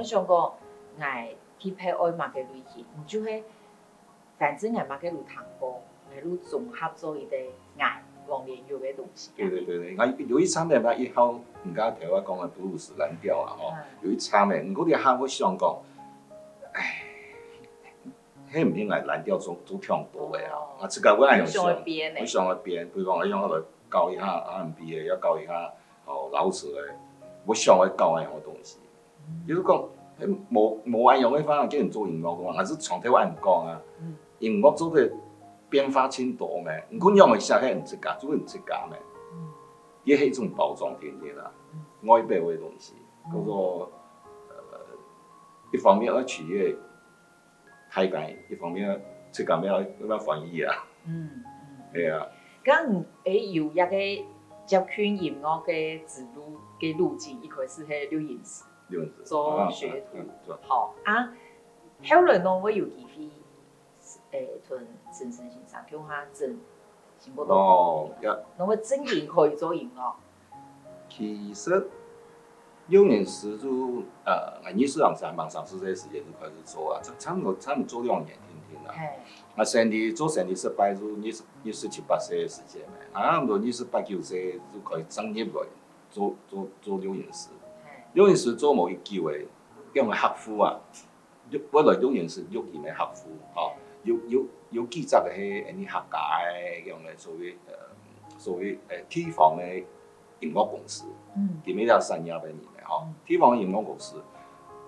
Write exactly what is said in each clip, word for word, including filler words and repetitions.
想講，𠊎特別愛麼个類型，你就係，反正𠊎麼个都聽過，𠊎都綜合做一個𠊎黃連煜个東西。對對對對，啊，有一場呢，嘛，一號人家頭下講个布魯斯藍調啊，吼，嗯有一場呢，毋過你還會想講，唉，係毋係𠊎藍調做做忒多个啊？哦啊，自家會恁樣你想愛變呢我想愛變，比如講，我想愛來搞一下R&B个，要搞一下哦饒舌个，我想愛搞恁樣个東西。就是講，誒，無無恁樣个方法叫人做音樂个嘛，還是從頭恁講啊。嗯音樂做个變化真多咩，你講樣个寫係你自家，就係你自家咩，嗯也係一種包裝定定啦，外表个東西，叫做呃，一方面要取悦大家，一方面自家要要翻譯啊，嗯嗯。係啊，該你會有一個接近音樂个之路个路徑，一開始係錄音師這樣子。做學徒，啊啊啊好啊，後來呢會有機會，誒，同陳昇先生共下整，新不多，哦，呀，然後正經可以做音樂，其實六年時就呃，藝術網上網上是這時間就開始做啊，差差不多差不多做兩年定定啦。嘿，啊，生理做生理失敗就二十二十七八歲个時間咩，啊，差不多二十八九歲就開始正入來做做做錄音師。嘿，錄音師做無幾久个，用个客戶啊，錄本來錄音師錄音个客戶，吼，有有有幾隻个係恁呢客家个，用个所謂呃所謂呃地方个音樂公司，嗯佢乜係產業个人个吼，地方个音樂公司，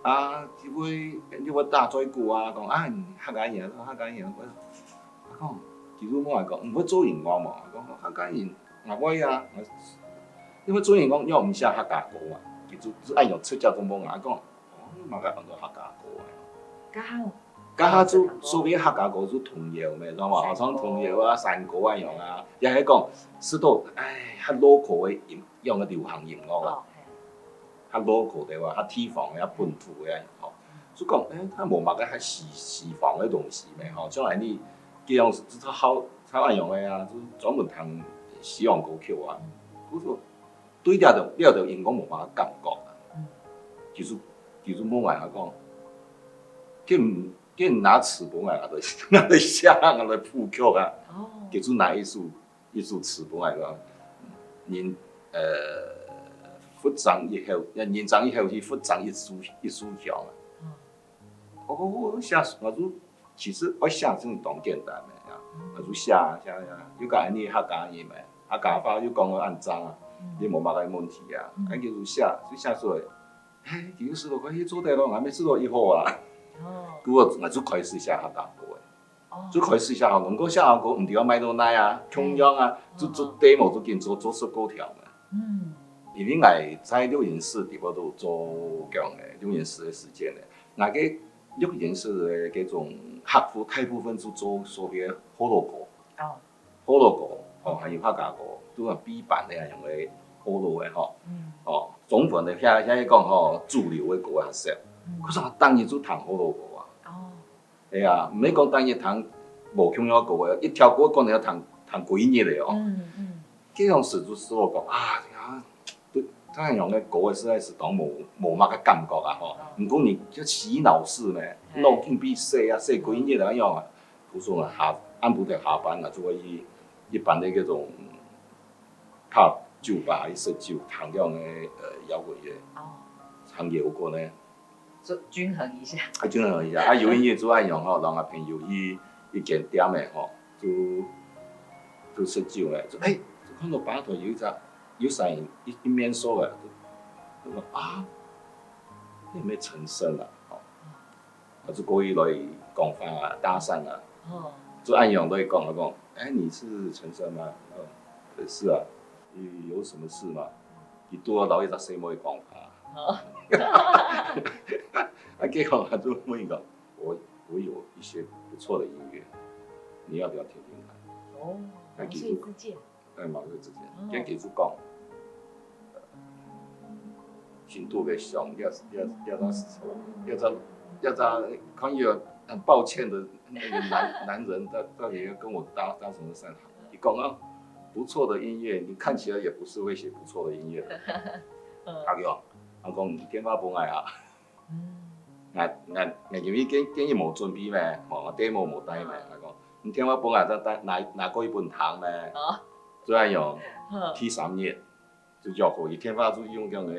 啊，佢會佢會打嘴鼓啊，講啊，你客家人，客家人，我我講，佢就問𠊎講，你會做音樂無？我講客家人，𠊎會啊，𠊎因為做音樂又毋寫客家歌啊，佢就就愛用直接就問𠊎講，哦，你麼个安到客家歌啊？該下該下就所謂客家歌就童謠咩，知道嗎？好像童謠啊、山歌啊樣啊，也係講，係到哎，較local个音，用个流行音樂啊。哦，嘿，較local个話，較地方个、較本土个吼。就講，誒，佢無麼个較西西方个東西咩吼，像恁呢，佢樣就好好恁樣个啊，就專門彈西洋歌曲啊。我說對這條這條音樂無麼个感覺啊。嗯其實其實問𠊎講，佢毋佢毋拿詞本來，𠊎來𠊎來寫，𠊎來譜曲啊。哦，佢就拿一首一首詞本來講，人呃，佛掌一口，人掌一口氣，佛掌一炷一炷香啊。嗯哦，寫我就其實愛寫真當簡單个啊，我就寫寫寫，又講恁呢客家人嘛，客家話又講到恁正啊，也無麼个問題啊，恁就寫就寫出來。哎，其實都可以做得咯，𠊎每次都以後啊，哦故我我就開始寫客家歌个。哦，就開始寫客家歌，寫客家歌毋知愛賣到哪啊，共樣啊，就做 demo 就緊做做十九條嘛。嗯因為𠊎在錄音室底下都做講个錄音室个時間咧，𠊎个錄音室个這種客戶大部分就做所謂个河洛歌，哦，河洛歌哦，還有客家歌，都係B版个，用个河洛个吼，嗯哦，中文个遐遐講吼，主流个歌較少，嗯可是𠊎當日就彈河洛歌啊。哦，哎呀，毋係講單日彈無共樣个歌，一條歌可能愛彈彈幾日个哦。嗯嗯這種事就使我講啊，啊，對，太陽个歌實在是當無無麼个感覺啊吼。毋過你就洗腦式呢，腦筋變細啊，細幾日啊樣啊。故所啊，下暗晡頭下班啊，就會去一般个這種pub酒吧去食酒，彈這種个呃搖滾樂，哦，彈搖滾个。就均衡一下。啊，就恁樣啊，啊有一日就恁樣吼，同阿朋友去一間店个吼，就就食酒个，就哎，就看到吧台有一隻有三一一面熟个，就就講啊，你係陳昇啊，吼，啊就過去來講話啊，搭訕啊，哦，就恁樣來講，佢講，哎，你是陳昇嗎？嗯，是啊，你有什麼事嗎？佢拄好摎一隻細妹講話。哦，啊，結果他就問一個，我我有一些不錯的音樂，你要不要聽聽看？哦，毛遂自薦。哎，毛遂自薦，哦跟佢就講，呃，新度个想，要要要到要到要到，看有很抱歉的那個男男人到到底要跟我搭搭什麼訕？你講啊，不錯的音樂，你看起來也不是會寫不錯的音樂的。嗯阿勇，阿公，你電話分𠊎啊。嗯， 𠊎𠊎𠊎因為今今日無準備咩，無，𠊎demo無帶咩，𠊎講，你電話分𠊎，再帶拿拿過一本聽咩？哦。就恁樣，好。第三日就約好，佢電話就用這樣个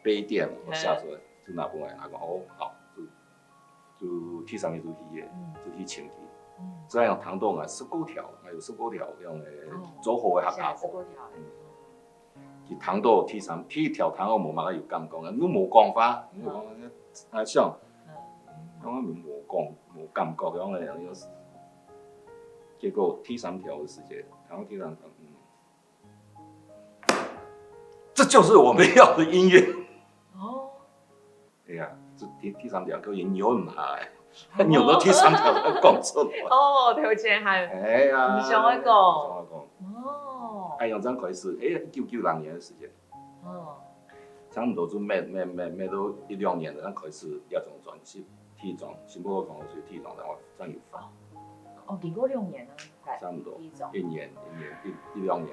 備點，𠊎寫出來，就拿分𠊎，佢講哦，好，就就第三日就去个，嗯。就去尋佢。嗯。就恁樣聽到𠊎十過條，𠊎有十過條這樣个哦，做好个客家話。寫十過條个。嗯。 佢聽到第三，第一條聽到無麼个有感覺，你都無講話，你就講，啊想，嗯。講無講，無感覺，然後呢，又是，結果第三條个時節，聽到第三條，嗯，這就是我們要的音樂。哦。 哎呀，這第第三條佢又忍毋下欸，忍到第三條才講出來。哦，頭前還哎呀，毋想愛講。毋想愛講。哦。哎呀，這樣開始，哎，一九九零年个時間，哦。差不多就每每每每到一兩年，正開始這種專輯，第一張，新北好風水第一張，然後正有發。哦，經過兩年啊，差不多，第一張。一年一年一一兩年。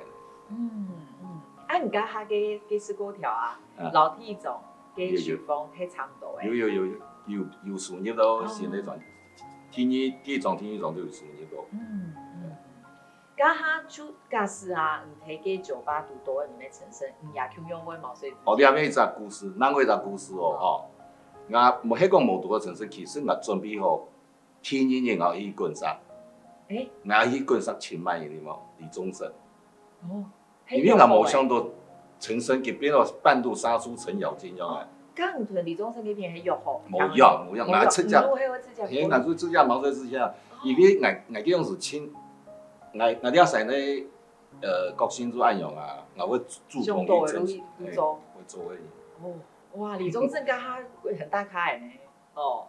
嗯嗯，啊，你家下个个十過條啊，啊。老第一張 个曲風係差毋多个。有有有有有收入咯，哦。新个專，第二第一張、第二張都有收入咯。嗯嗯。該下就假使啊，你在該酒吧堵到个你个陳昇，你也共樣會毛遂自薦。哦，你還有一隻故事，另外一隻故事哦，吼。𠊎無係講無堵到陳昇，其實𠊎準備好，第二日𠊎去滾石。誒。𠊎去滾石尋麼人，你知無？李宗盛。哦。 因為𠊎無想到陳昇佢變到半路殺出程咬金樣啊。哦，該你同李宗盛該片係約好？無約，無約，無約，𠊎直接，你係會直接，係，𠊎就直接毛遂自薦啊。哦。因為𠊎，𠊎該樣子親，𠊎，𠊎這生呢，呃，個性就恁樣啊，𠊎會主動去爭取，想到的就，就做。嘿，會做个。哦，哇，李宗盛該下很大咖个呢。 哦。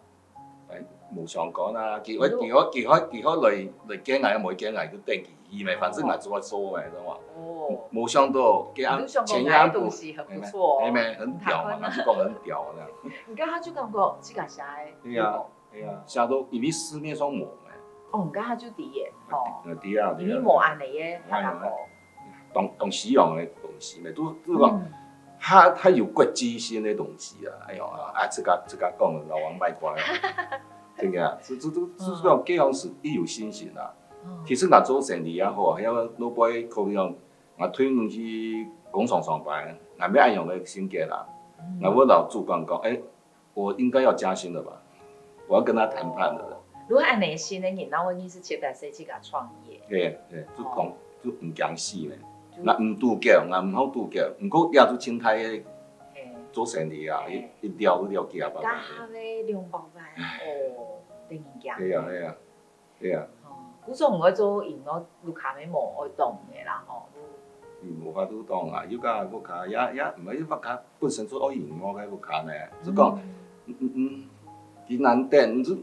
哎，無相干啊，佢會，佢會，佢會，佢會來，來見𠊎，無見𠊎，就等佢去咩，反正𠊎做做咩，知道嗎？哦。無想到，佢啊，你就想講前一暗晡，𠊎的東西很不錯哦。哎，哎，很屌嘛，你看看啊。他就講很屌這樣。你看他就感覺自家寫的，對啊，對啊，寫到因為市面上無咩。哦，你看他就第一眼，吼。啊，對啊，對啊。因為無恁樣个，哎呀。大家講。 當，當西洋个東西咩，都，都講，嗯。佢，佢有國際性个東西啊，哎喲，啊，自家，自家講，老王賣瓜啊，真个啊，這，這，這，這種各樣是一有信心啊。哦。其實𠊎做生理也好，還有老輩可能講，𠊎退伍去工廠上班，𠊎無恁樣个性格啦，嗯。𠊎會摎主管講，哎， 我應該要加薪了吧？我要跟他談判了。哦，如果恁樣新个人，那我一定是自家先自家創業。對，對，就講，哦。就毋驚死咩。就，𠊎毋賭博，𠊎毋好賭博，毋過也就清彩个嘿。做生理啊，嘿。一，一了，一了解啊，爸爸。加下个兩百萬，哦，等於驚。對呀，對呀。 對啊。哦，故所毋會做音樂，屋下乜無愛擋个啦，吼。嗯，無法度擋啊，又講屋下，也，也毋係屋下本身做音樂个屋下呢，就講，嗯。嗯，嗯，嗯，佢難得，你就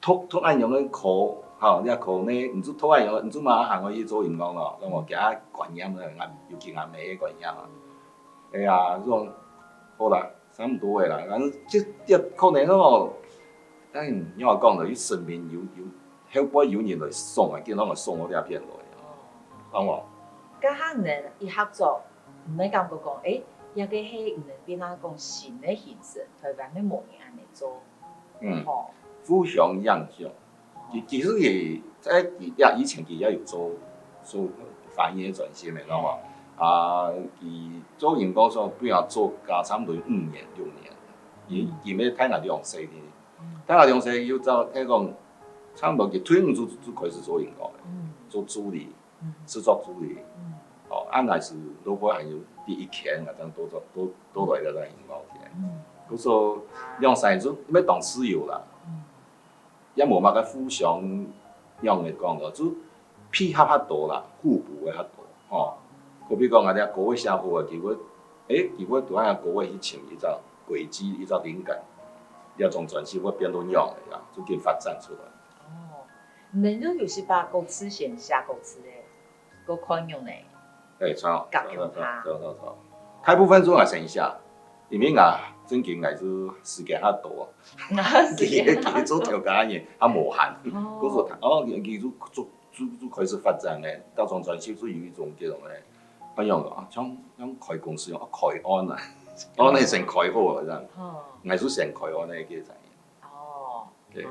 讀，讀恁樣个科，吼，你个科呢，你就讀恁樣，你就馬上行過去做音樂咯，讓我給他觀念了，尤其𠊎妹个觀念啊。 哎呀，這種，好啦，差不多个啦。反正這，這可能吼，但仰般講呢，佢身邊有，有，後背有人來送啊，叫人來送到這片來啊，懂無？該下你一合作，毋會感覺講，誒，這个係你變啊講新个形式，台灣乜無人恁樣做，嗯，吼。互相影響。 其，其實佢在佢也以前佢也有做，做翻譯个專線个，知道嗎？啊，佢做音樂上，比如做加差不多五年、六年，佢，嗯。佢乜大𠊎兩歲个，嗯。大𠊎兩歲又做，聽講，差不多佢退伍就，就開始做音樂个，嗯。做助理。 嗯。製作助理。嗯。哦，啊，𠊎係老婆還有第一天，𠊎正多做，多，多來个在音樂界。嗯。故所，兩儕就乜當自由啦。嗯。也無麼个互相仰般講个，就配合較多啦，互補个較多，吼。好比講，啊，你歌仔寫好个，佢會，誒，佢會對𠊎歌仔去尋一隻軌跡，一隻靈感，這種專輯會變到仰般个呀，就緊發展出來。哦。 你等就有時把歌詞先寫歌詞个，歌看用呢。哎，著，著，著，著，著，著。大部分都𠊎先寫，因為𠊎正經𠊎就時間較多，時間較多。佢，佢做調教个人較無閒，哦。故所佢，哦，佢，佢就，就，就，就開始發展呢，到時陣就有一種這種呢，哎呀，啊，像，像開公司一樣，啊，開案啊，案係先開好啊，這樣。哦。𠊎就先開案个，其實。哦。對。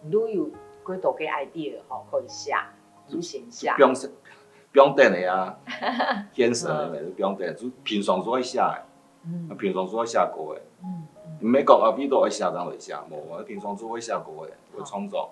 你都有幾多个 idea 吼，可以寫，你先寫。不用寫，不用等个啊，現成个嘛，就不用等，就平常就會寫个，嗯平常就會寫歌个。嗯毋係講啊，為到愛寫正來寫，無，我平常就會寫歌个，會創作。